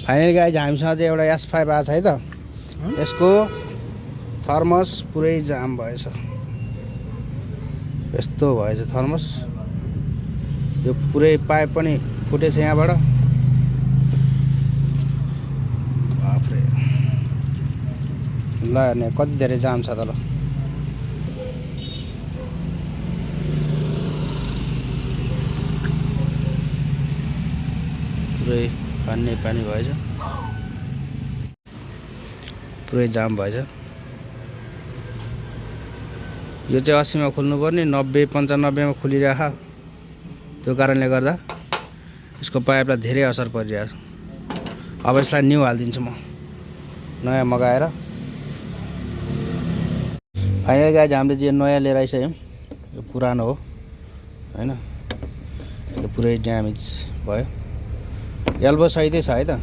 Final guys हामीसँग चाहिँ एउटा S5 आएको छ है त। यसको थर्मस पुरै जाम भएछ, यस्तो भएछ थर्मस। यो पुरै पाइप पनि फुटेछ यहाँबाट। बाफरे, ल हेर्ने कति धेरै जाम छ त। ल पुरै पानी पानी भएछ, पुरै जाम भएछ। यो चाहिँ 80 मा खोल्नुपर्ने, 90 95 मा खोलिरहेको। त्यो कारणले गर्दा यसको पाइपलाई धेरै असर परिरहेछ। अब यसलाई न्यू हालिदिन्छु म, नयाँ मगाएर। फाइनल गाइज हामीले चाहिँ नयाँ लिएर आइसक्यौँ। यो पुरानो हो हैन, यो पुरै ड्यामेज भयो। एल्बो सहितै छ है त।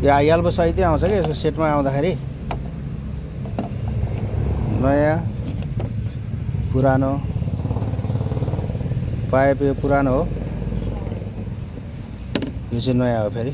यो एल्बो सहितै आउँछ कि यसको सेटमा आउँदाखेरि। नयाँ पुरानो पाइप, यो पुरानो हो, यो चाहिँ नयाँ हो फेरि।